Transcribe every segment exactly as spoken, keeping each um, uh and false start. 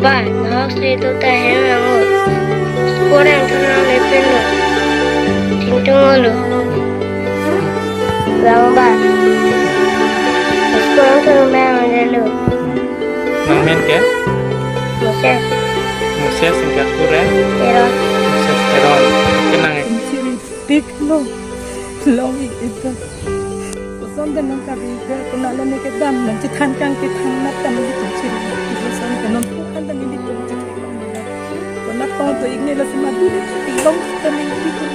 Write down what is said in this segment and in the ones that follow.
Ba, nahok si tu ta hem lang o. Skur ang tu nang lepin lo. Tingtung o lo. Bang ba. Skur ang tu nang de lo. Nang men ke? Moses. Moses singkat kure? Teron. Moses Teron. Kenang eh? Tik lo. Long ik ito. Koson ta nang kabi ke, konat lo ne kedam nang chethan kang kethan nat ta nelitum chiri. Koson ta non pu kan ta nelitum chiri. Konat tong to ik ne la sima du ne chiri long ta nelitum.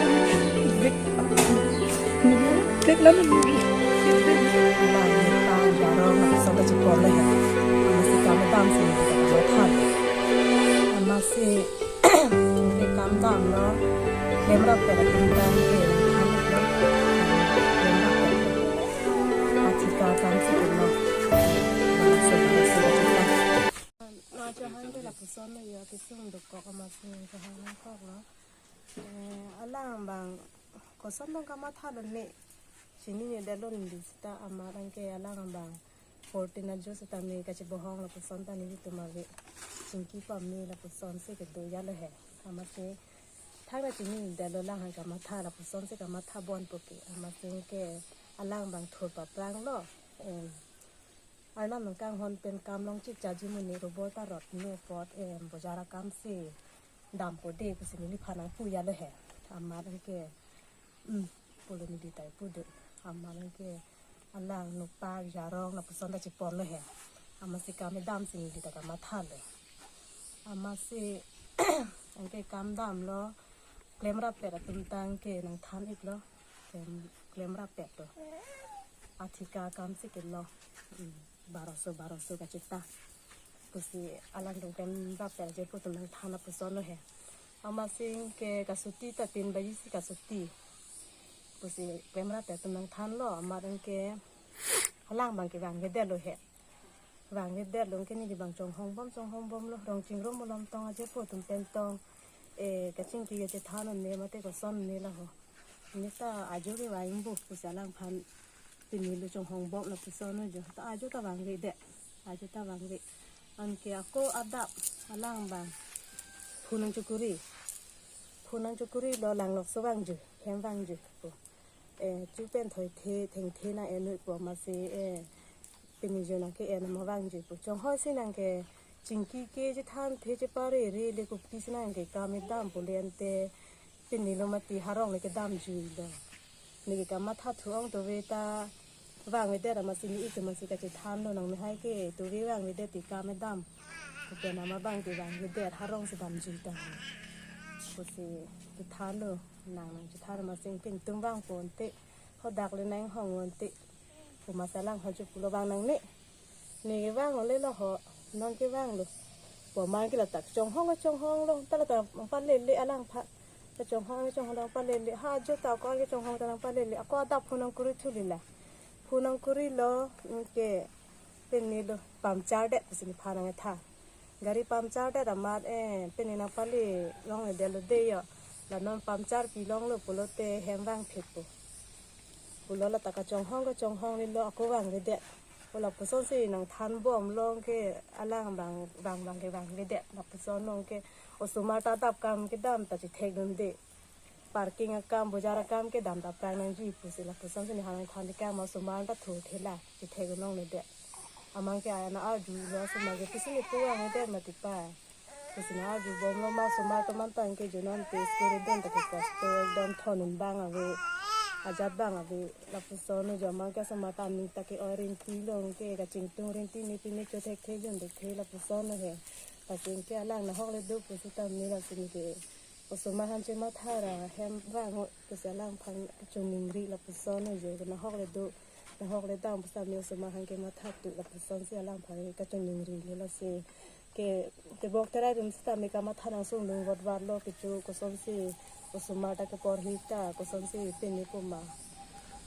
Vek. Vek la neli. Ba, ba, ba, ba, koson ta chepon lo ya. Amatsi kam dam si neli ta kam than. Amatsi ke kam dam lo. Klem rap pet atum ta ke nang than lo. Klem rap pet. Athika kam si ke lo. Bang so, bang so, bang so. Na chohang ke lapuson lo ya, kesung dokok amatsi chohang nangkok lo. Eh, alang bang koson bang kamatha lo ne. Chinine det lo neli seta amat anke alang bang fourteen ajo seta me kachebohong lapuson ta nelitum ave. Chingki pame lapuson si kedo ya lo he. Amatsi thang ra chinine det lo alang han kamatha lapuson si kamatha bon po ke. Amatsi ke alang bang thur paprang lo. Em, Arnam nangkanghon pen kam long chik chaji muni robor ta rot nu apot, em, bojar akam si dampo de pusi neliphan nangpu ya lo he. Amat anke, mm, pulo neli ta pu de. Amat anke alang nopak jarong lapuson ta chepon lo he. Amatsi kam dam si neli ta kamatha lo. Amatsi anke kam dam lo. Klem rap pet atum ta anke nang than ik lo. Klem, klem rap pet lo. Athika kam si ke lo. Hmm, baroso, baroso kachita. Pusi alang tum klem rap pet aje pu atum nang than lapuson lo he. Amatsi ke kasuti ta tin baji si kasuti. Pusi klem rap pet atum nang than lo, amat anke alang bang kevang ke det lo he. Vang ke det lo anke neli bang chonghong bom, chonghong bom lo. Rong chingrum malom tong aje pu atum pen tong. Eh, kachingki kachethan un ne mate koson ne la ho. Ne ta ajo kevang bu pusi alangphan pini lo chonghong bom lapuson lo jo. Ta ajo ta vangve det. Ajo ta vangve. Anke ako adap alang bang. Phu nangchokuri. Phu nangchokuri lo, langlokso vangji. Hem vangji pu. Eh, chu pen thoithe, thengthe nang-en noi pu amatsi, eh, pini jo nang ke-en ma vangji pu. Chonghoi si nang ke chingki ke chethanthe cheparere le kopisi nang ke kam dam pu le ante pini lo mati harong le kedamji lo. Ne ke kamatha thu ong tove ta vangve det amatsi ne ik amatsi kachethan lo nang me hai ke tove vangve det ti kam dam. Pen ama bang ke vangve det harong si damji ta. Pusi chethan lo nang nang chethan amatsi ke netum vang ponte. Hadak le nang hong ponte. Pu amatsi alangphan chu pulo vang nang ne. Ne kevang le lo ho, non kevang lo. Pu amat ke latak chonghong chonghong lo, ta latak palele alangphan. Ta chonghong chonghong nang palele. Ha ajo ta ako ke chonghong ta nang palele. Ako adap phu nangkuri thu le la. Phu nangkuri lo, mm, ke pini lo puncture det pusi nephan nang tha. Gari puncture det amat, eh, pini nang pale longledet lo de yo. La non puncture pi longlo pulote hem vangphit po. Pulo latak kachonghong kachonghong le lo ako vangve det. Pu lapuson si nang than bom lo anke alang bang, bang, bang kevangve det. Lapuson lo anke osomar ta adap kam kedam ta chethek dunde. Parking akam, bojar akam kedam ta prang nangji pusi lapuson si nephan nang than de ke ama osomar ta thurthe la, chethek un longle det. Amat ke ana arju lo osomar ke pisi ne pu vangve det mati pa. Pusi nang arju bom lo ma osomar atum an tang ke jo non te school dun ta ke kosto ekdom thon un bang ave, ajat bang ave, lapuson lo jo amat ke osomar ta aning ta ke-oi rinti lo anke kachingtung rinti ne pine chothekthe jun thekthe lapuson lo he. Lasi anke alang nahok le do pusi ta ne lasi ne ke osomar aphan chematha ra hem vang o pusi alangphan kachoningri lapuson lo jo nahok le do, nahok le dam pusi ne osomar aphan kematha tu lapuson si alangphan kachoningri le lasi ke tebok terai atum sitame kamatha nangsung lung vat vat lo kecho kosonsi osomar ta keporhi ta kosonsi pini pu ma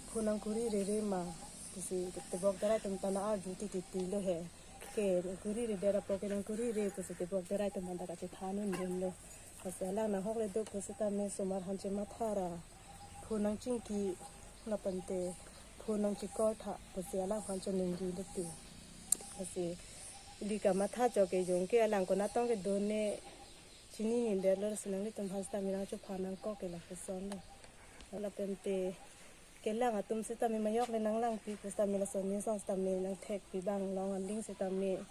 phu nangkuri rere ma pusi tebok terai atum ta nang arju titi ti lo he. Ke nangkuri re det apot ke nangkuri re pusi tebok terai atum an ta kachethan un dun lo. Lasi alang nahok le do pusitame osomar aphan chematha ra phu nangchingki lapen te phu nangchikor tha pusi alangphan choningri lo ti. Lasi Di kamatha chok ke jong ke alang konat tong kedo ne chini nindetlo, si nanglitum aphan sitame nangchophan nangkok ke lapuson lo. Lapen te kelang atum sitame majok le nanglangpi pu sitame lason aning song sitame nangthekpi abang long aling sitame,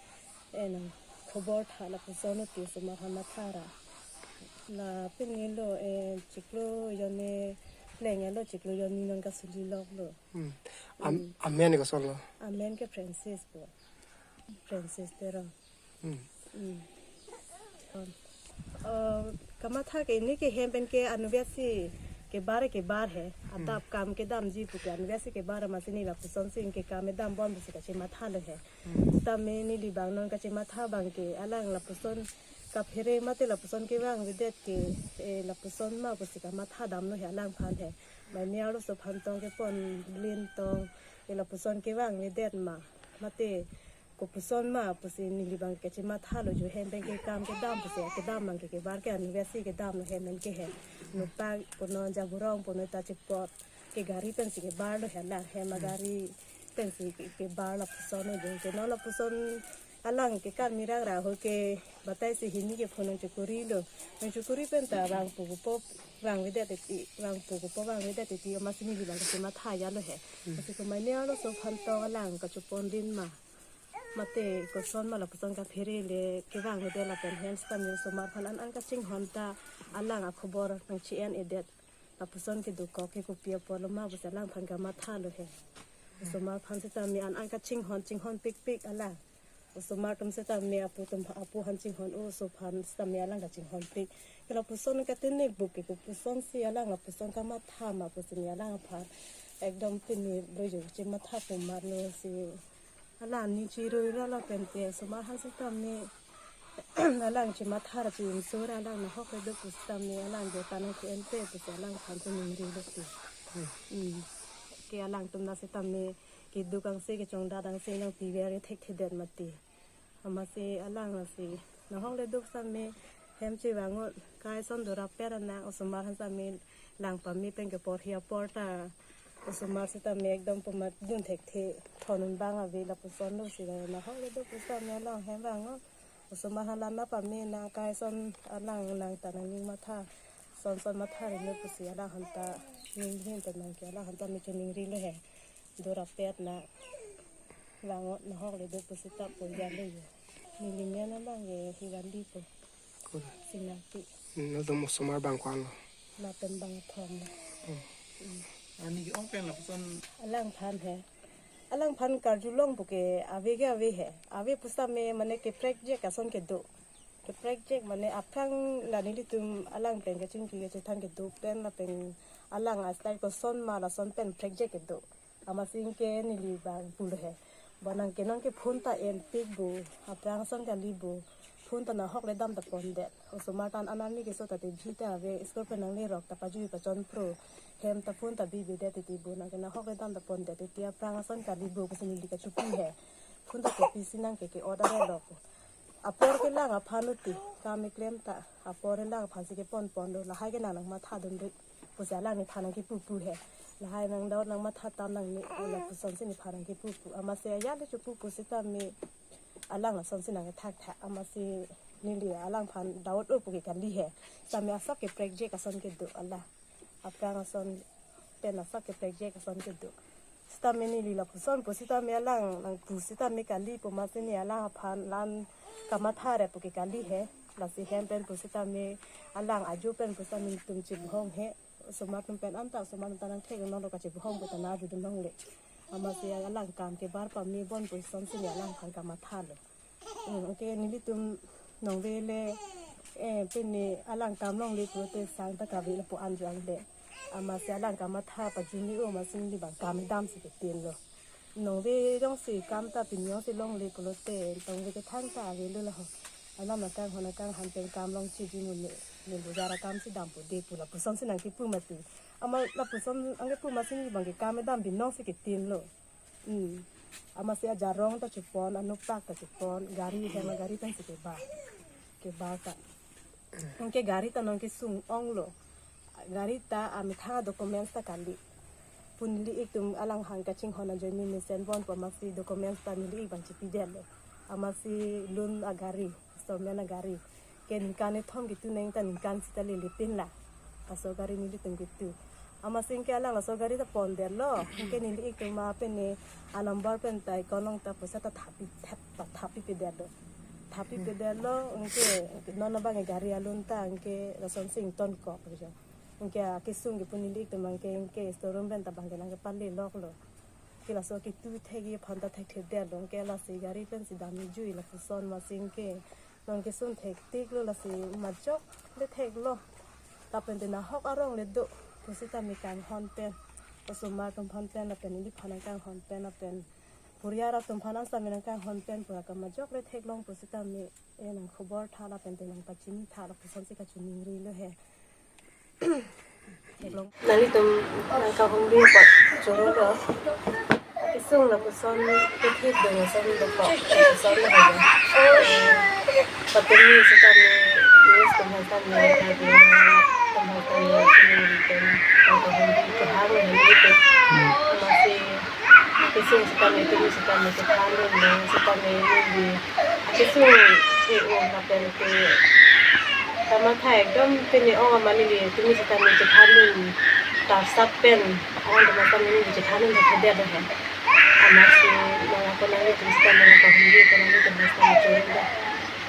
eh, nang khobor tha lapuson lo ti osomar aphan mathara. La pini lo, eh, chiklo jonni pleng lo, chiklo jonni nangkasuliloklo. Hmm. Am, amen koson lo? Amen ke Francis po. Francis Terang. Hmm. Hmm. Eh, kamatha ke ne ke hem pen ke anubia si kebar kebar he. Adap kam kedamji pu ke anubia si kebar, amatsi ne lapuson si ke kam kedam bon pusi kachimatha lo he. Hmm. Tame neli abang non kachimatha abang ke alang lapuson kaphere mate lapuson kevang avedet ke, eh, lapuson ma pusi kamatha damlo he alangphan he. Mane arloso aphan tong kepon lin tong, eh, lapuson kevang avedet ma, mate kopuson ma pusi neli abang kachimatha lo jo, hem pen ke kam kedam pusi kedam abang ke kebar ke anubia si kedam lo hem pen ke he. Nopak punon jaburong punon ta chipot ke gari pensi kebar lo he alang, hem agari pensi ke, kebar lapuson lo jo. Ke non lapuson alang ke kan mirak ra ho ke batai si hini ke phone nangchokori lo. Nangchokori pen ta vangpo kopo vang avedet titi, vangpo kopo vang avedet titi, amatsi neli abang kachimatha ya lo he. Hmm. Lasi ke mane arloso aphan tong alang kachopon lin ma, mate koson ma lapuson kaphere le kevang avedet lapen hem sitame osomar aphan an an kachinghon ta alang akhobor nangchi-en edet. Lapuson kedokok ke kopi apotlo ma pusi alangphan kamatha lo he. Osomar aphan sitame an an kachinghon chinghon pikpik alang. Osomar atum sitame apu atum, apu aphan chinghon, oso aphan sitame alang kachinghonpik. Ke lapuson katene buk ke kopuson si alang lapuson kamatha ma pusi ne alangphan ekdom pini lo jo chimatha pu marlo si. Alang ne chirui ra lapen te osomar aphan sitame alang chimatha ra chi-inso ra alang nahok kedo pu sitame alang jo ta nangki-en pe pusi alangphan chiningrilo ti. Hmm. Ke alangtum na sitame keduk angse kechongdat angse nangpiver kethekthedet mati. Amatsi alang lasi nahok le duk sitame hem chevang-ot, kai ason dorap per anak, osomar aphan sitame lang pame pen ke porhi apor ta osomar sitame ekdom pumat dun thekthe thon un abang ave lapuson lo si nahok le duk sitame alang hem vang-ot. Osomar aphan lang nangpame nang kai ason alang nang ta nangning matha. Son son matha reme pusi alang aphan ta ning hin ta nang ke alang aphan ta me chiningrilo he. Dorap pet na vang-ot nahok le duk pusi ta pu ya lo yo. Neli men alang ke Hiwandi po. Kul. Singnangpi. Nangtum osomar abang ko-an lo? Lapen abang thom lo. Hmm. Hmm. Ani ke-ong pen lapuson alangphan he. Alangphan karjulong pu ke ave ke ave he. Ave pu sitame mane keprekjak ason kedo. Keprekjak mane aphrang la nelitum alang pen kachingki kachethan kedo pen lapen alang a-style koson ma lason pen prekjak kedo. Amatsi ke neli abang pulo he. Bo nang ke non ke phone ta enpik bo, aphrang ason kali bo. Phone ta nahok le dam ta pondet. Osomar ta an an arni keso ta tebhi ta ave, school pen nanglerok ta pajui pachon pro. Hem ta phone ta bibidet titi bo nang ke nahok le dam ta pondet titi aphrang ason kali bo pusi neli kachopi he. Phone ta kopi si nang ke ke-order lo ko. Apor kelang aphan lo ti, kam keklem ta, apor kelang aphan si kepon ponlo, lahai ke nang nangmatha dunri pusi alang nephan nangkipu pu he. Lahai nang dot nangmatha tam nang ni, lapuson si nephan nangkipu pu. Amatsi ajat le chopu pu sitame alang lason si nangkethakthak. Amatsi neli alangphan dot-o pu ke kali he. Sitame asak keprekjak ason kedo alang. Aphrang ason pen asak keprekjak ason kedo. Sitame neli lapuson pu sitame alang nangpu sitame kali pu amatsi ne alangphan lang kamatha re pu ke kali he. Lasi hem pen pu sitame alang ajo pen pu sitame netum chibhong he. Osomar atum pen anta osomar atum ta nangthek nanglo kachibhong pu ta nangju dun longle. Amatsi alang kam kebar pame bon pu ason si ne alangphan kamatha lo. Hmm, okay, nelitum nongve le, eh, pini alang kam longle pulote sang ta kave lapu-an juang de. Amatsi alang kamatha pajuni o amatsi neli abang kam damsi ketin lo. Nongve jongsi kam ta pini jongsi longle pulote tongve kethang ta avelo laho. Anam akanghon akanghan pen kam longchiji mune, ne bojar akam si dampo de pu lapuson si nangkipu mati. Amat lapuson nangkipu amatsi neli abang ke kam dam binong si ketin lo. Hmm. Amatsi ajarong ta chepon, anopak ta chepon, gari hem agari pensi kebar. Kebar ta. Anke gari ta nang kesung onglo. Gari ta amethang documents ta kali. Pu neli-ik atum alangphan kachinghon ajoine mesen bon pu amatsi documents ta neli-ik abang chipidetlo. Amatsi lun agari, installment agari. Ke ningkan kethom ketu nang ta ningkan sita lele pin la. Laso gari nelitum ketu. Amatsi ke alang laso gari ta pondetlo. Ke neli ik tema pen ne a number pen ta konong ta poisa ta thapi thep ta thapi pedetlo. Thapi pedetlo, ke non abang gari alun ta ke lason sing ton kok jo. Ke akesung ke pu neli ik tema ke ke showroom pen ta bang ke nang kepale loklo. Ke laso ketu thek aphan ta thekthedetlo, ke lasi gari pensi damjui lapuson amatsi ke. Non kesun thektiklo lasi majok le theklo. Lapen te nahok arong le do. Pusitame kanghon pen. Osomar atum aphan pen lapen neliphan nang kanghon pen lapen puriar atum aphan asami nang kanghon pen pura ke majok le theklong pusitame. E nang khobor tha lapen te nang pachini tha lapuson si kachiningri lo he. Nanglitum nang kahumri apot choro lo. Kesung lapuson kethek dong ason dokok lapuson lo hanya. Patumi sitame, news tum sitame, kami tum sitame, kami tum nang kahumri kehang lo hanya itu. Amatsi kesung sitame, tumi sitame, kethang lo sitame, neli kesung ke un lapen ke tama tha ekdom pini ong amani li tumi sitame chethanun tarsap pen awan tuma tame neli chethanun thekthedet lo he. Amatsi nang ako nanglitum sitame nang kahumri ako nanglitum sitame choro lo.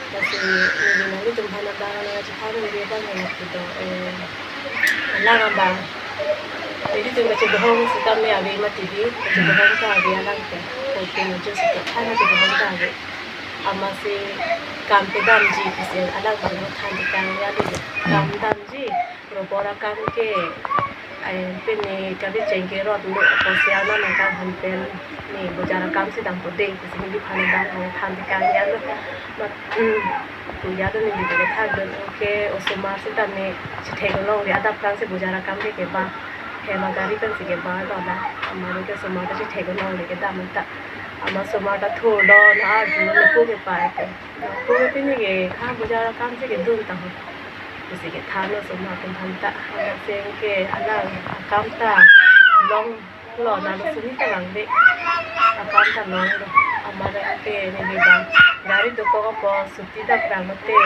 Lasi neli nanglitum aphan abang nang chethanun abang nang kedo, eh, alang abang. Nelitum kachebohong sitame ave mati di, kachebohong ta ave alang ke. Kopi mujo sita than kachebohong ta ave. Amatsi kam kedamji pusi alang abang than tekang ya lo. Kam damji, robor akam ke, ai, pini kami chengke rot lo, kosi ana nang kanghon pen, ne bojar akam si dampo dei, pusi neliphan abang than tekang ya lo. Mat, hmm, tu ya lo neli ke than dun, ke osomar sitame, chethek longle adap kan si bojar akam ke keba, hem agari pen si keba lo na, amat ke osomar ta chethek longle kedam ta. Amat osomar ta thulo na arju lo pu kepai ke. Pu ke pini ke kha bojar akam si kedun ta ho. Pusi kethan lo osomar atum aphan ta. Amatsi ke alang akam ta longlo na lo suni ta lang de. Akam ta longlo. Amat ke neli abang gari dokok apot suti daprang mate.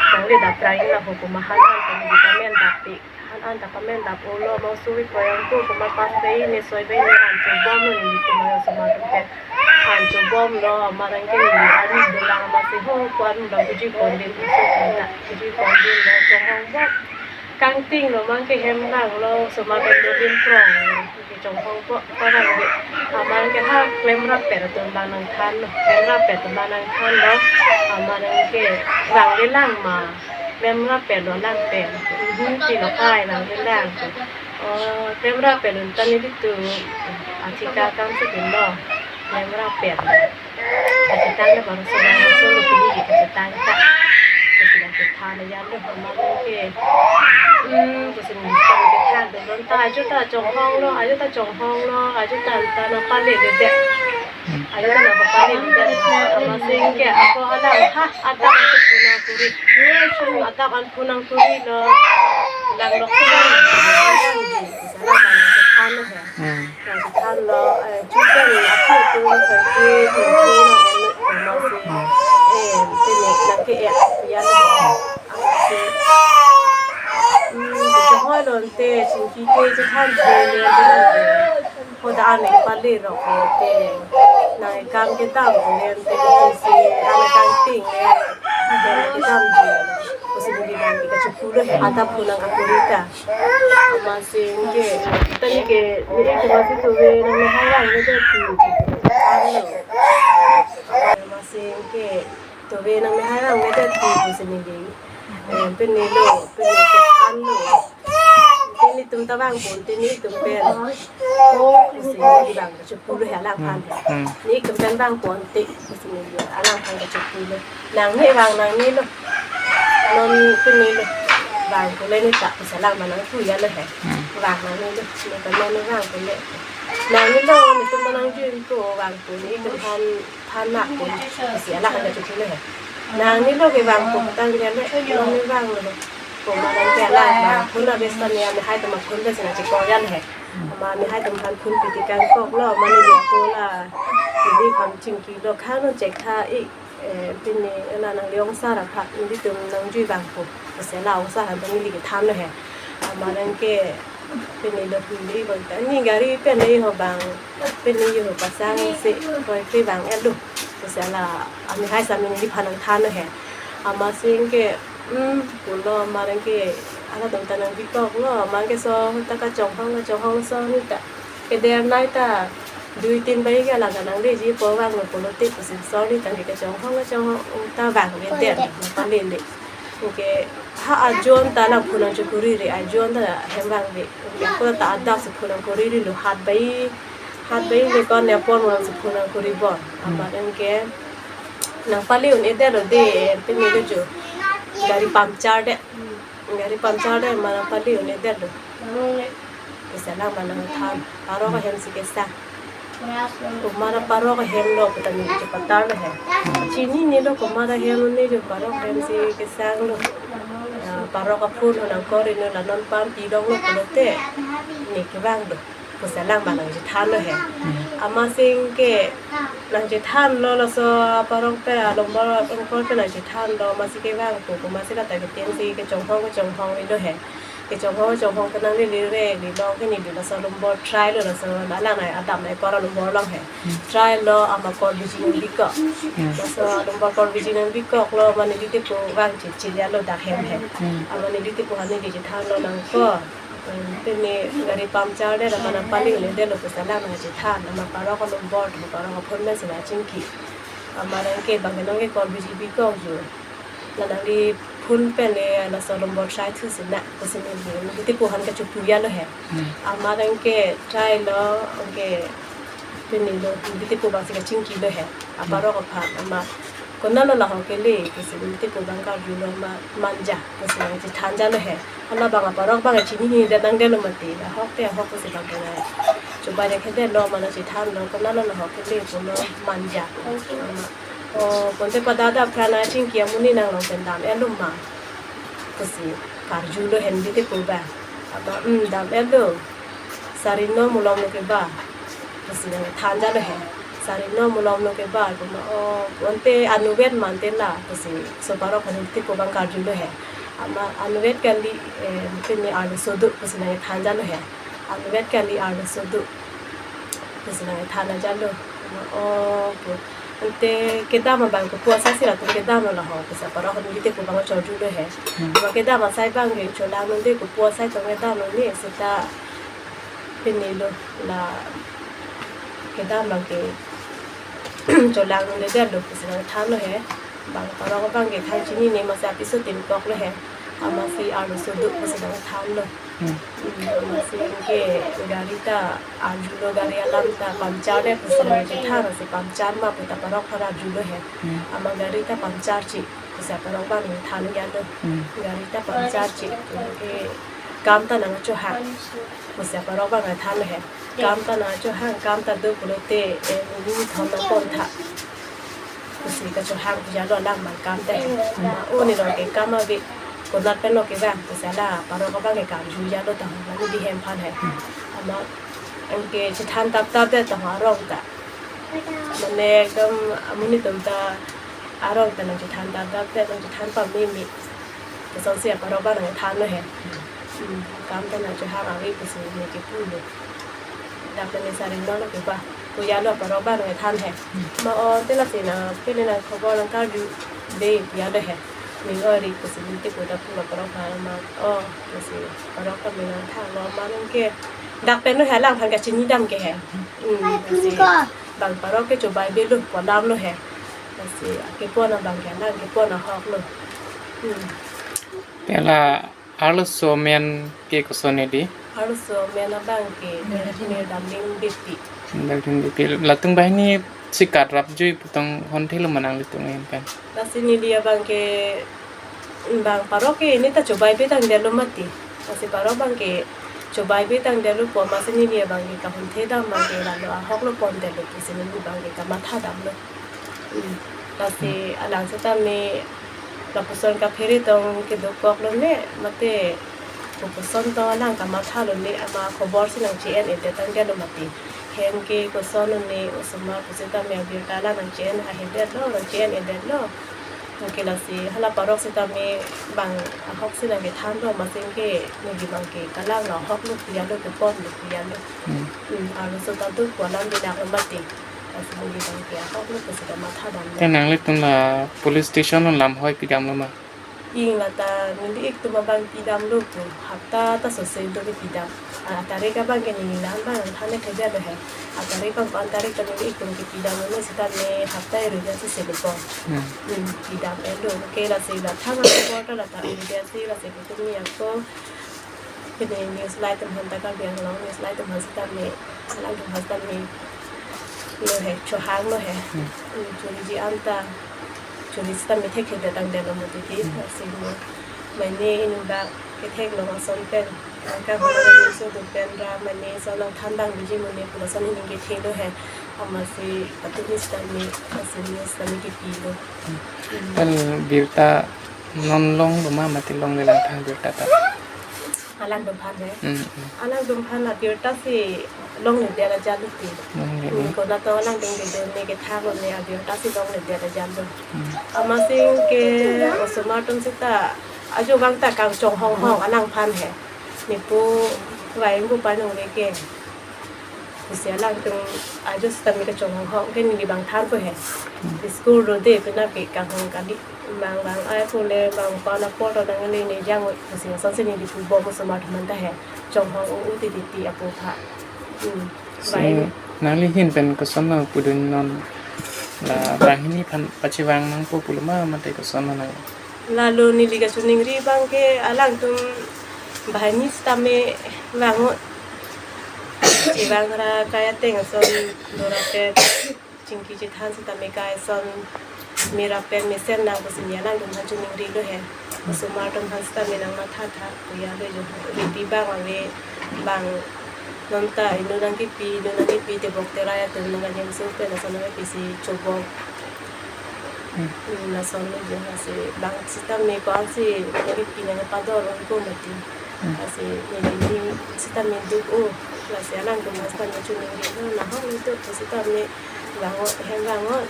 Nangle daprang la ho komat han an ta neli kamen dappi. Han an ta kamen dap-olo, mo suri koyang ko komat pas pai ne soi pai ne han chobom lo neli komat osomar atum ke. Han chobom lo, amat ke neli arni dolang amatsi ho ko arni dolang kuji kondin so kanta kuji kondin lo chonghong bom. Kangting lo amat ke hem lang lo osomar pen dodin prong. Ke chonghong bom parang de. Amat ke ha klemrap pet atum abang nang than lo. Klemrap pet atum abang nang than lo. Amat ke lang le lang ma. Klemrap pet lo lang pen. Mhm, ti lo kai lang le lang. Oh, klemrap pet lo ta nelitum athika kam si pin lo. Klemrap pet lo. Kachetang lo baru sudah masuk lo pini di kachetang ta. Kachetang kethan ya lo amat ke. Hmm, kachetang kethan lo ta ajo ta chonghong lo, ajo ta chonghong lo, ajo ta ta nang pale de de. Ajo ta nang pale de de. Amatsi ke ako alang ha adap an puna kuri. Adap an puna kuri lo. Lang lok si lang. Lang di. Salah kan kethan lo ya. Hmm. Nang chethan lo, eh, chudan ni akhir tu nang kerja, kerja nang elu, nang si, eh, pini nang ke eh, ya nang, si, hmm, kehoi lo ante, chingki ke chethan si, le, le, le, hoda ane pali rok lo ante, nang kam kedam lo ante, si, ane kangting le, kedam si, si, di nang kita cukup lo, ada pulang aku kita. Amatsi ke, tani ke, ni itu masih tuwe nang mehai lang ngedet ti. Amatsi ke, tuwe nang mehai lang ngedet ti, pusi neli. Eh, pini lo, pini ke than lo. Pini tum ta vangpo, pini tum pen. Pusi neli vang, cukup lo ya lang phan. Hmm. Neli tum pen vangpo te. Pusi neli alang aphan kachokpi lo. Nang ne vang nang ne lo. Non pini lo. Vangpo le ne ta pusi alang ma nang pu ya lo he. Hmm. Vang nang ne lo. Ne ta non ne vangpo le. Nang ne lo, netum ta nang jun ko vangpo ne itum aphan than na ko. Pusi alang aphan kachokpi lo he. Nang ne lo ke vangpo tang ya le. Non ne vang lo. Komat nang ke alang ma. Puna besta ne ya mehai atum aphan bes nang chikor ya lo he. Amat mehai atum aphan phun pi tekang kok lo, amat neli ako la. Neli kam chingki lo kha non chek tha ik. Eh, pini ena nangli ongsar aphan nelitum nangjui vangpo pusi la ongsar aphan neli kethanlo he. Amat anke pini lo neli bang ta, neli gari pen neli ho bang, pini ho pasang si koi kri vang-etlo pusi la amehai sami neliphan nangthanlo he. Amatsi anke, hmm, pulo amat anke halatum ta nangbikoklo, amat anke so ta kachonghong kachonghong so ni ta keder nai ta dui tin bai ke alang alang de ji po vanglo pulote pusi so ni ta kachonghong kachonghong ta vangvedet, nangpalele. Anke ha ajon ta lang phunang chokori re, ajon ta hem vangve. Anke ako ta adap si phunang korilo, hat bai, hat bai le kon ne pon mo si phunang koribom. Amat anke nangpale un-edetlo de, pini lo jo gari puncture det. Gari puncture det, amat nangpale un-edetlo. Pusi la amat nangthan, parok ahem si kesang. Komat parok ahem lo pu ta neli chepatarlo he. Chininelo komat ahem lo, ne jo parok ahem si kesanglo. Ah, parok aphone nangkori, ne la non pam pilonglo pulote ne kevanglo pusi la amat nangchethanlo he. Amatsi anke nangchethanlo, laso parok pen, alombor ongkor pen nangchethanlo, amatsi kevangpo, komatsi la ta keteng si kachonghong kachonghong-ilo he. Kachonghong kachonghong ta nanglele re, lelong ke neli laso alombor try lo, laso alang nai adap nai kor alombor along he. Try lo, amat kor biji nangbikok. Laso alombor kor biji nangbikoklo, amat neli tepo vang chechejalo dak hem he. Amat neli tepo aphan neli chethanlo nangkok. Hmm, pini gari puncture det, amat nangpale un-edetlo pusi la nangchethan, amat parok alombor, parok aphone pen si nangchingki. Amat anke bang ke nonke kor biji bikok jo. La nangli phone pen le laso alombor try thu si nang pusi neli, neli tepo aphan kachepu-etlo he. Amat anke try lo, anke pini lo neli tepo vang si kachingkilo he. Aparok aphan, amat konatlo lahok kele pusi neli tepo vang karjulo, amat Manja pusi nangchethanjalo he. Halabang aparok bang chinine det nangdetlo mati. Ahok te ahok pusi bang ke nang chobai det, kedetlo, amat nangchethanlo, konatlo lahok kele pulo, Manja. Amat, o, bonta pada da prana chingki amonit nanglong pen dam-etlo ma pusi karjulo he neli tepo vang. Amat, hmm, dam-etlo. Sarino malomlo ke ba pusi nangthanjalo he. Sarino malomlo ke ba, komat, o, bonta anuvet ma ante la pusi so parok aphan neli tepo vang karjulo he. Amat anuvet kali, eh, pini arloso do pusi nangthanjalo he. Anuvet kali, arloso do pusi nangthanjalo. Komat, o, pu, ante kedam abang kopu asai si latum kedamlo lahok pusi parok aphan neli tepo vang chorjulo he. Amat kedam asai bang ke cholang un-e, kopu asai tong kedamlo ne seta pini lo la kedam abang ke cholang un-edetlo pusi nangthanlo he. Bang parok bang ke thang chinine, amatsi apiso timkoklo he. Amatsi arloso do pusi nangthanlo. Hmm, amatsi anke gari ta arjulo, gari alam ta puncture det pusi nangchethan, amatsi puncture ma pu ta parok aphan arjulo he. Amat gari ta puncture che pusi parok bang nangthan-etlo. Gari ta puncture che, anke kam ta nangchohang pusi parok bang nangthanlo he. Kam ta nangchohang, kam ta do pulote, eh, neli thom nangpon tha pusi kachohang jalo alam abang kam ta he. Amat o, ne rong ke kam ave, konat pen lo kevang pusi la parok abang ke karjujalo ta, mane di hem aphan he. Amat anke chethan tap tap det ta arong ta, mane ekdom amonit atum ta arong ta nangchethan tap tap det, nangchethan pameme. Kosonsi aparok bang nangthanlo he. Hmm, kam ta nangchohang ave pusi ne kepulo. Dak ne sarino lo ke ba pu jalo aparok bang nangthan he. Ma o, te lasi na pini nangkhobor nangkarju de pu jalo he. Ning ori pusi neli tepo ta pulo aparok aphan, amat o pusi parok ta me nangthanlo, amat anke dak pen lo he, alangphan kachini dam ke he. Hmm, pusi bang parok ke chobai avelo pu alamlo he. Lasi akepon abang ke alang kepon ahoklo. Hmm. Te la arloso amen ke koson ne di? Arloso amen abang ke Merdamling Beypi. Merdamling Beypi. Latum banghini si kat rapjui pu tong honthelo ma nanglitum ahin pen? Lasi neli abang ke, bang parok ke ne ta chobai ave tangdetlo mati. Lasi parok bang ke chobai ave tangdetlo pu amatsi neli abang ke kahonthe dam abang ke lalo ahoklo pondetlo pusi neli abang ke kamatha damlo. Hmm. Lasi alang setame lapuson kaphere tong kedokoklo ne, mate kopuson tong alang kamathalo ne, amat khobor si nangche-en-edet tangdetlo mati. Hem ke koson ne osomar pusitame abirta la nang chen ahedet lo, nang chen edet lo. Anke lasi hala parok sitame bang ahok si nang kethan lo, amatsi ke neli bang ke kalang lo, ahok lo, pia lo, kepon lo, pia lo. Hmm. Hmm, arloso ta do ko alam dinak lo mati. Lasi neli bang ke ahok lo pusita matha dam lo. Te nanglitum la police station lo lamhoi pidam lo ma? Ing lata neli ik atum abang pidam lo pu, hapta ta sose do ke pidam. A, tarik abang ke neli nang abang than thekthe lo he. A tarik abang ko-an tarik ta neli ik atum ke pidam lo, sitame hapta eri dia si selo po. Hmm. Hmm, pidam-et lo. Ke lasi la thang abang ko ta lata eri dia si lasi ke tumi ako. Pini news lai atum aphan ta, Karbi Anglong news lai atum aphan sitame, alangtum aphan sitame lo he, chohang lo he. Hmm. Hmm, choriji anta, chori sitame thekthe tangdet lo mati ti, hmm, lasi mo. Mane inut bak kethek lo ason pen, angka hora dun so dun pen ra, mane ason nang than dam biji mane pu lason hini kethe lo he. Amatsi patumi sitame, amatsi news sitame kepi lo. Hmm. Hmm. Kan birta non long lo ma, mati longle lang tha birta ta? Alangtum aphan he. Hmm, hmm. Alangtum aphan abirta si longledet ajat lo ti. Longle. Hmm, konat tong alangtum kedo ne kethan lo ne abirta si longledet ajat lo. Hmm. Amatsi ke osomar atum sita ajo vang ta kangchonghong hong alangphan he. Nepu vai ingpu pai nong ve ke. Pusi alangtum ajo sitame kachonghong hong ke neli bang than po he. Hmm. School rode penap ke kanghong kali. Bang bang ai pule bang pa na por to nang le ne jang pusi ason si neli pu bom osomar atum aphan ta he. Chonghong u u ti ti ti apo pha. Hmm. Si, vai. Nangli ahin pen koson nang pudun non la banghini aphan pachevang nangpo pulo ma mate koson nang? Lalo neli kachiningri abang ke alangtum banghini sitame vangot. Chevang ra kai ateng ason dorapet, chingki chethan sitame kai ason merapen mesen nang pusi neli alangtum aphan chiningri lo he. Osomar atum aphan sitame nang matha tha, puya lo jo. Ripi bang ave bang non ta inut nang kepi, inut nang kepi tebok terai atum nang kanyam sung pen ason nang kepi si chobok. Hmm. Hmm, lason lo jo, lasi bang sitame ko-an si nang kepi nang kepador ong ko mati. Hmm. Lasi neli sitame duk o, lasi alangtum aphan sitame chiningri lo, nahok lo duk sitame vangot, hem vangot,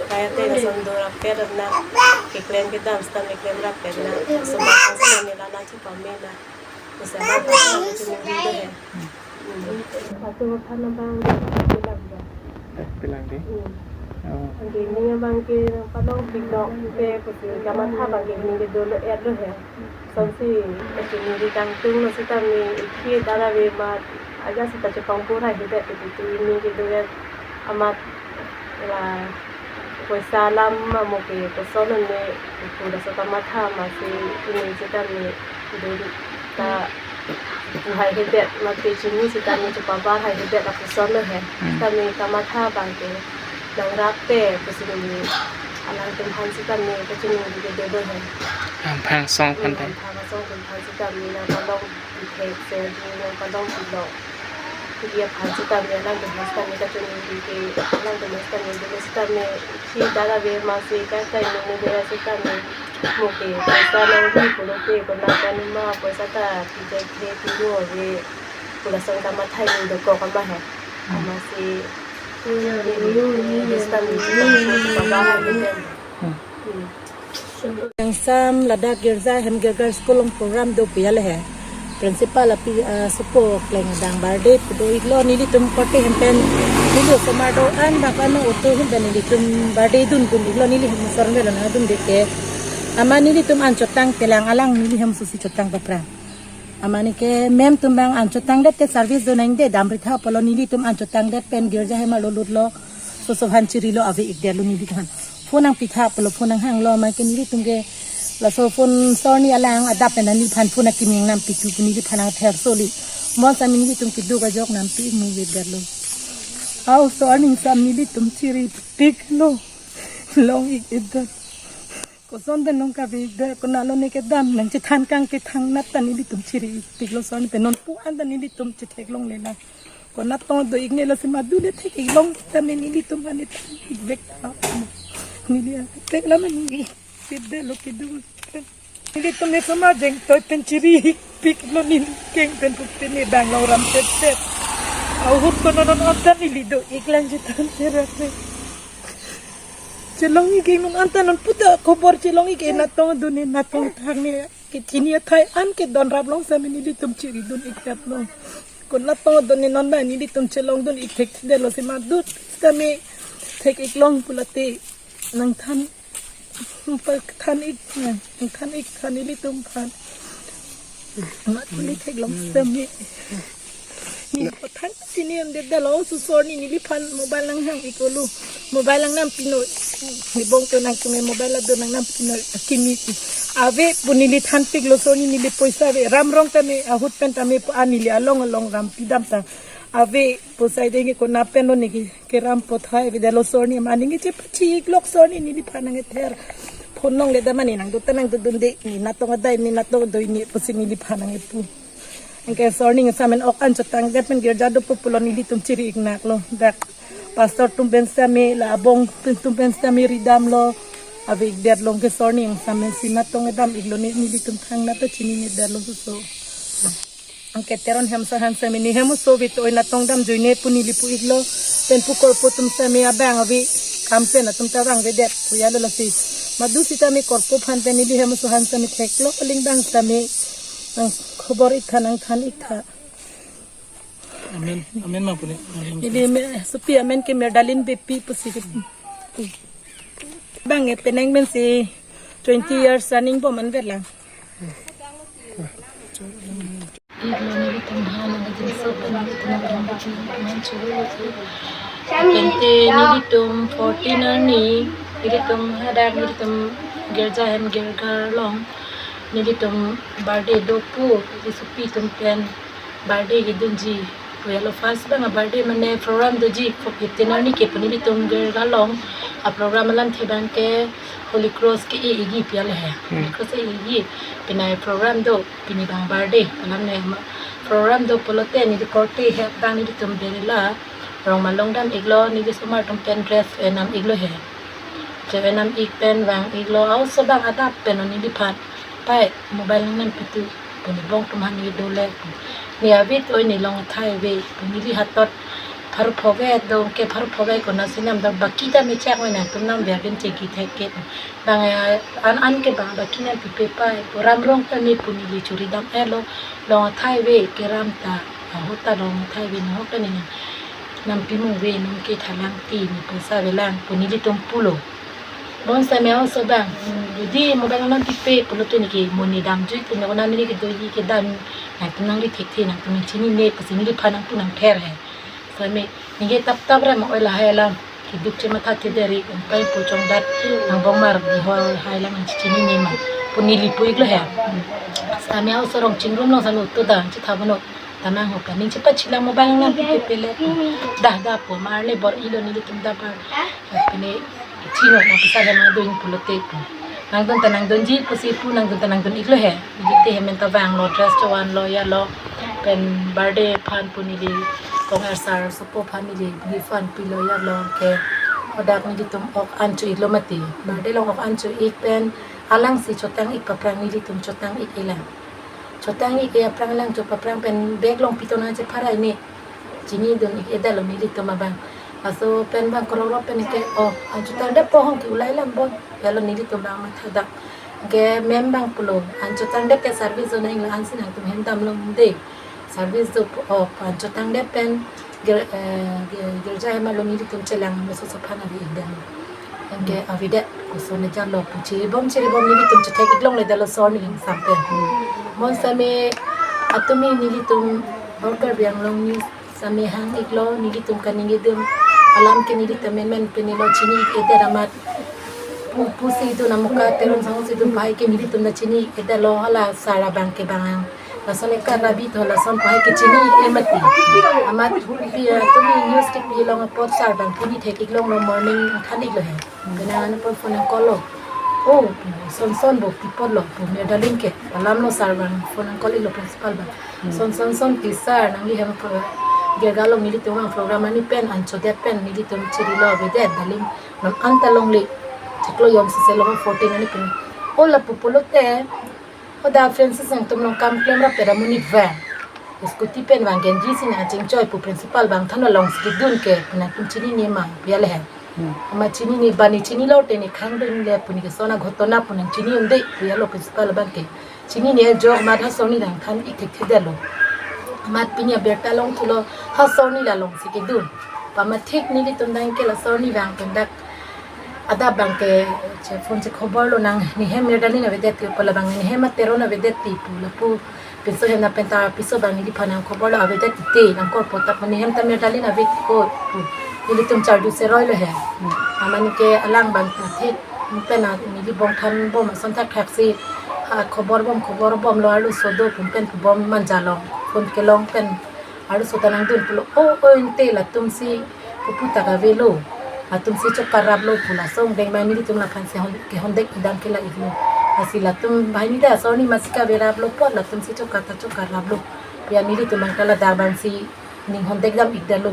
kai ateng ason dorapet na, keklem kedam sitame klem rapet na, osomar aphan sitame la na chepame na. Bisa ba, bisa ba chiningri lo he. Hmm. Hmm. Atum aphan abang bilang ba. Eh, bilang di? Hmm. Oh. Anke ne abang ke nangpalong pik nong ke pusi kamatha abang ke ne ke dolo-et lo he. Sonsi kachiningri kangtung lo sitame ikhi dara ve ma aja sita chepang pura hidet ke tu ne ke dolo-et amat la poisa alam amo ke koson ne pu laso kamatha amatsi ne sitame dolo ta pu hai hidet mate chini sitame chepabar hai hidet lapuson lo he. Hmm. Sitame kamatha abang ke nang rap-e pusi ne alangtum aphan sitame kachiningri ke dolo he. Amphang asong aphan ta. Hmm, amphang asong atum aphan sitame nangpalong pithek se nangpalong pilo. Kiri aphan sitame alangtum aphan sitame kachiningri ke alangtum aphan sitame dolo sitame si dara ve amatsi kai kai ne ne dolo sitame mo ke poisa nang ri pulote konat kanuma poisa ta pithek the pilo ave pu lason kamatha ne dokok ama he. Hmm. Amatsi ne sitame paba ha ke den. Hmm. Hmm. Kangsam ladak girja hem girja school along program do puya le he. Principal api, ah, sopo kleng adang birthday pu do-iklo, nelitum party hem pen neli osomar do-an bak ano auto hem pen nelitum birthday dun dun-iklo, neli hem osomar lo nang dun de ke. Ama nelitum an chotang pelang alang neli hem susi chotang papra. Ama ne ke ma'am atum abang an chotang det te service do nang de dam ri tha pulo nelitum an chotang det pen girja hem arlo lutlo. Soso aphan chirilo ave-ik det lo neli aphan. Phone nangpi tha pulo phone nanghang lo ma ke nelitum ke laso phone sor ne alang adap pen neliphan phone akiming nangpi tu pu neliphan nangther soli. Mo sitame nelitum keduk ajok nangpi mu ve det lo. Au sor ning sitame nelitum chiri pik lo. Long-ik-et det. Koson pen long kave det, konat lo ne kedam nangchethan kang kethan nat ta nelitum chiri pik lo sor ne pen non pu an ta nelitum chethek longle lang. Konat tong do-ik ne lasi madu le thek-ik long ta ne nelitum an ne than-ik vek ta. Neli thek la ma neli. Pit det lo keduk. Nelitum ne osomar jeng toi pen chiri pik lo neli keng pen pu pen ne bang long ram pet pet. Ahut ko non anta neli do-ik lang chethan cherak le. Chelong-ik non anta non puta khobor chelong-ik, natong do ne, natong thang ne. Kechini athai an ke don rap long sitame nelitum chiri dun-ik tap long. Ko natong do ne non ba nelitum chelong dun-ik thekthedetlo si madut sitame thek-ik long pulote nangthan, than-ik, nangthan-ik than nelitum aphan. Mat neli theklong sitame. Neli pathan chini amdet dalo, so sor ni neliphan mobile nanghang-ik olo. Mobile nangnam pinoi. Ni bong to nangtum mobile ado nangnam pinoi. Akimi ti. Ave pu neli thanpiklo, sor ni neli poisa ave. Ram rong tame ahut pen tame pu an neli along along ram pidam ta. Ave poisa denge ko na pen lo neli keram pothai ave dalo sor ni, mane neli chepachi-ik lok sor ni neliphan nang-ether. Phone nong le da mane nangdo ta nangdo dunde, ne natong adai, ne natong doi ne pusi neliphan nang-epu. Anke sor ni sitame ok an chotangdet pen girja do pu pulo nelitum chiri-ik naklo. Dak pastor atum pen sitame la abong pen atum pen sitame ridamlo. Ave-ikdet long ke sor ni sitame si natong edam-iklo ne nelitum thangnat ta chininedetlo so. Anke Teron Hemso han sitame ne hem oso ave to oi, natong damjoi ne pu neli pu-iklo. Pen pu korpo atum sitame abang ave kam pen atum ta vangvedet pu yalo lasi. Madut sitame korpo aphan pen neli hem oso han sitame theklo aling bang sitame nang khobor-ik tha, nangthan-ik tha. Amen. Amen ma puni. Amen. Neli me sopi amen ke Merdalin Beypi pusi ke. Bang e penang pen si twenty years running bom an velang. Ilo nelitum ha nang jin so pen nelitum ha nang jin man churu lo si. Pente nelitum fourteen arni, nelitum hadak nelitum girja hem girja along nelitum birthday do pu, neli sopi atum pen birthday kedunji pu yalo, first bang a birthday mane program doji fifteen arni ke pu nelitum girja along a program alamthe bang ke Holy Cross ke-e-ikji pu yalo he. Holy Cross e-ikji. Pini program do, pini bang birthday. Alam ne ma program do pulote neli korte he bang nelitum berela rong malong dam-iklo, neli osomar atum pen dress enam-iklo he. Dress enam-ik pen vang-iklo, a oso bang adap pen neliphan pai mobile nangnam pitu pu, ne bong atum han ne do le pu. Ne ave to oi, ne long athai ave pu neli hatot pharo phove do ke pharo phove ko na sinam do, baki ta me chak me nangtum nam ver din cheki thek ke. Bang ya an an ke bang baki nam pipe pai pu, ram rong ta ne pu neli churi dam-etlo, long athai ave keram ta, ahut ta long athai ave, nahok ta ne nam pimung ave, nang ke thalang ti ne poisa avelang pu nelitum pulo. Bon sitame a oso bang, hmm, jodi mobile nangnam pipe pulote ne ke mo ne damjui te ne ko na neli kedoji kedam nangtum nangri thekthe, nangtum chinine pusi neliphan nangpu nangther he. Sitame neli ke tap tap ra ma oi lahai alam keduk chematha thederi, empai pu chongdat nangbong mar di ho hai alam nangchinine ma pu neli pu-iklo he. Sitame a oso rong chingrum long sitame utu da chitha bono. Tanang ho kaning chepachilang mobile nangnam pipe pele. Dah dah pu mar le bor-ilo nelitum da bar. Pine chino na pisa le nangdun pulote pu. Nangdun ta nangdunji pusi pu, nangdun ta nangdun-iklo he. Neli te hem pen ta vanglo, dress chevanlo yalo. Pen birthday aphan pu neli kong er sar sopo aphan neli gift an pilo yalo ke. Hadak nelitum ok an cho-iklo mati. Birthday along ok an cho-ik pen alangsi chotang-ik paprang, nelitum chotang-ik-elang. Chotang-ik-e aphrang lang cho paprang pen bag along pi to nangchepharai ne. Chini dun-ik-edetlo nelitum abang. Laso pen bang kororo pen ke, oh, an chotang det po hong ke ulai lam bon. Yalo nelitum bang matha dak. Ke mem bang pulo, an chotang det ke service do nang, la ansi nangtum hem damlo de. Service do po, oh, an chotang det pen gir-, eh, gir-, girja hem along nelitum chelang, meso sophan ave-ikdam. Anke avedet, koson ne jalo pu chiri bom chiri bom nelitum chethek-ik longle detlo sor ni sampe. Bon sitame atumi nelitum Karbi Anglong News sitame hang-iklo, nelitum kaningje dum alam ke nelitum men men pini lo chini-ik-edet amat. Pu, pusi dun amuka Teron Sangho si dun pai ke nelitum ta chini-ik-edetlo, hala sar abang ke bang ang. Lason eka rabi to lason pai ke chini-ik-e mati. Amat pi, eh, tumi news kepi along apot sar abang pini thek-ik longlo, morning than-iklo he. Kena ano pon phone nang call lo. Oh, son son bo pi apotlo, bo Merdalin ke. Alam lo sar abang phone nang call-iklo principal abang. Son son son pi sar, nangli hem pro-, girja along nelitum abang program ani pen, an chodet pen nelitum chirilo avedet, dalim non anta longle. Chiklo yom sese lo fourteen arni pen. Oh, lapu pulote. Hoda Francis nangtum along kam klem rap pera monit vang. Scooty pen vang kenji si nangchingchoi pu principal abang than alongsi kedun ke pu nangtum chinine ma pu ya le he. Hmm. Amat chinine, bani chinilo te ne khang dun le pu ne ke sona ghotona pu nangchini un-e pu ya lo principal abang ke. Chinine jo amat ha soni dang than ik thekthedetlo. Amat pini abirta long thulo ha soni la longsi kedun. Pu amat thik nelitum dang ke la soni vang pen dak adap abang ke che phone che khobor lo nang ne hem Miralin avedet ti pu, labang ne hem a Teron avedet ti pu lapu pinso hem na pen ta piso abang neliphan nang khobor lo avedet ti te nang korpo ta pu ne hem ta Miralin ave ko pu. Nelitum chardu seroi lo he. Hmm. Amat ne ke alang abang ta thik pen na neli bong than bom ason thakthak si ha khobor bom khobor bom lo arloso do pu pen pu bom manja long phone kelong pen arloso ta nangdun pulo, o o inte latum si pupu ta kavelo. Latum si chokar raplo pu lason deng ma nelitum laphan si hon, kehondek idam ke la iklo. Lasi latum banghini ta soni amat si kave raplo apot latum si chokar ta chokar raplo. Pu ya nelitum abang ta ladak abang si ning hondek dam ikdetlo.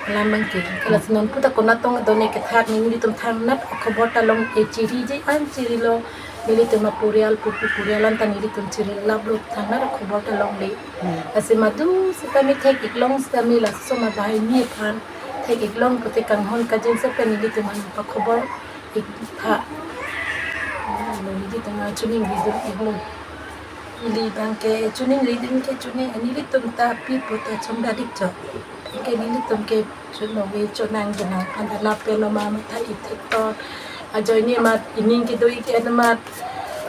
Alam abang ke. Ke lasi non puta konat tong adon ne kethak ne nelitum thangnat khobor ta long-e, chiriji an chirilo. Nelitum apurial pupu purial an ta nelitum chiri laplo, thangnat khobor ta longle. Hmm. Lasi madu sitame thek iklong sitame laso amat banghini aphan thek iklong pute kanghon kajinso pen nelitum aphan pakhobor iktha. Nelitum achuning video iklo. Ili abang ke chuning ridin ke chuning, nelitum ta pi puta chom dadik chok. Ke nelitum ke chuno ve chonang dunang anta lapen lo ma matha ithek tot. Ajoine amat ining kedo ik en amat.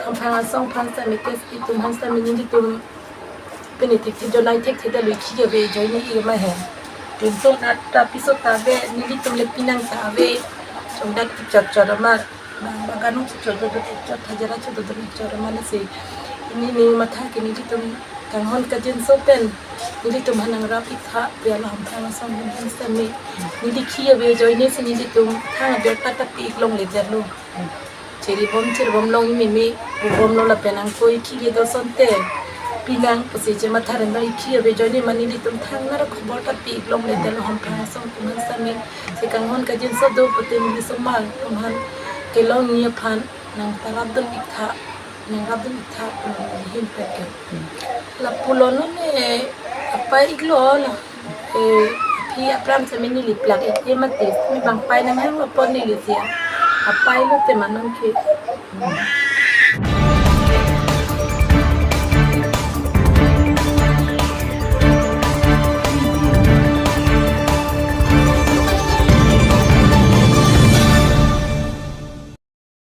Hamphang asong aphan sitame ke itum aphan sitame nelitum pini thekthedet, jonai thekthedet lui khi ave ajoine ik ma he. Pinso nat ta piso ta ave nelitum le pinang ta ave. Chom dak chot chot amat. Bang bang kanung chot chot chot chot hajara chot chot chot chot amat si. Neli matha ke nelitum kanghon kajinso pen nelitum aphan nang rap iktha pu ya lo hamphang asong aphan sitame. Neli khi ave ajoine si nelitum thang abirta ta pi ik longledetlo. Chiri bom chiri bom long mimi pu bom lo lapen angkoi khi kedo asonte pinang pusi che matha ren lo, ik khi ave ajoine ma nelitum thangnat khobor ta pi ik longledetlo hamphang asong atum aphan sitame. Si kanghon kajinso do pute neli osomar atum aphan kelongji aphan nang ta rapdun iktha, nang rapdun iktha pu neli hin pen ke. Lapulo non ne apai iklo la. Eh, aphi apran sitame neli plak ik e mati, mi bang pai nanghanglo apot neli si. Apai lo te ma non ke.